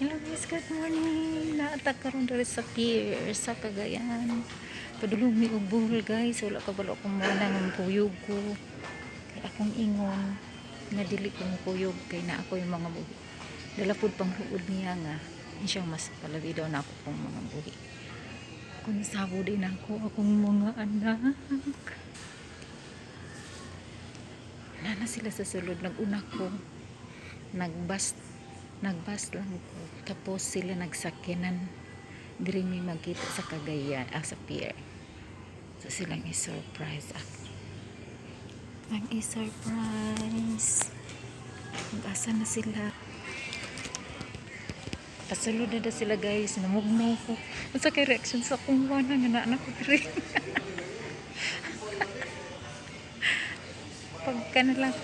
Hello guys, good morning. Naa ta karon diri sa pier sa Cagayan. Padulong mi og Bohol, guys. Wala kabalo akong mana nga kuyog ko. Kay akong ingon nga dili ko kuyog kay naa koy mga buhi. Dala pud pang luod niya nga siyang mas palabi daw na ako kong mga buhi. Kung sabo din ako akong mga anak. Naa na sila sa sulod. Nag-una ko. Nagbus lang ko. Tapos sila nagsakyanan. Diri mi magkita sa Cagayan, sa pier. So silang i-surprise ako. Ang i-surprise. Mag-asa na sila. Pasulod na daw sila, guys. Namugnaw ko. Unsa kay reaction sa akong bana nga naa na ko diri? Pagka na lang.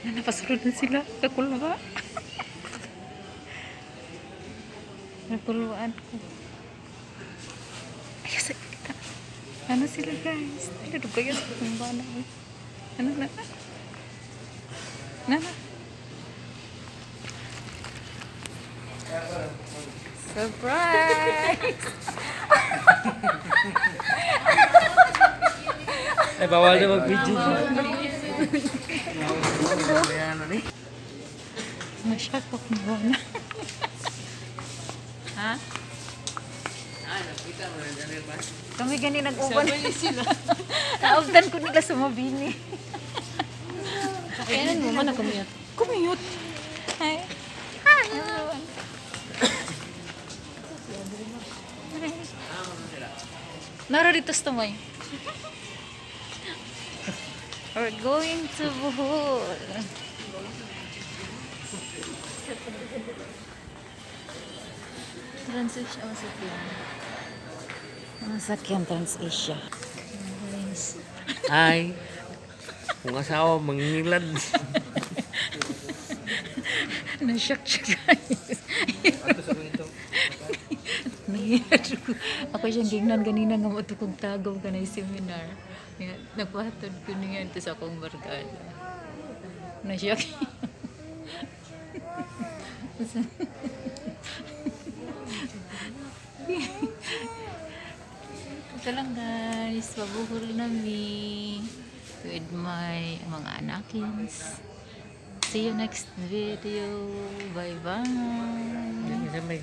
Na napasulod na sila. Kakulwa. Nakulwaan ko. Ay, sa kita. Ano sila, guys? Ano kayo sa akong bana? Ano na? Na na. Surprise! Ay, bawal na mag-video. Na-shock akong bana. Ha? Kami gani nag-uban. Sila. Naugtan ko nila sa Mabini. Kailan mo man na-commute? Commute. Ay. Hi, everyone. Nara dito sa tumay. We're going to Bohol. TransAsia ang sakyan. Ang sakyan, TransAsia. Guys. Hi. Kung asawa, mangilad. Na-shock siya, guys. Nangilad ko. Ako siyang gingnan ganina nga mo kong tagaw ka na seminar. Nga, nagpahatod ko niya ito sa akong barkada. Na-shock. Ito lang, guys, pabuhol na mi with my mga anakins. See you next video. Bye-bye. Kasi may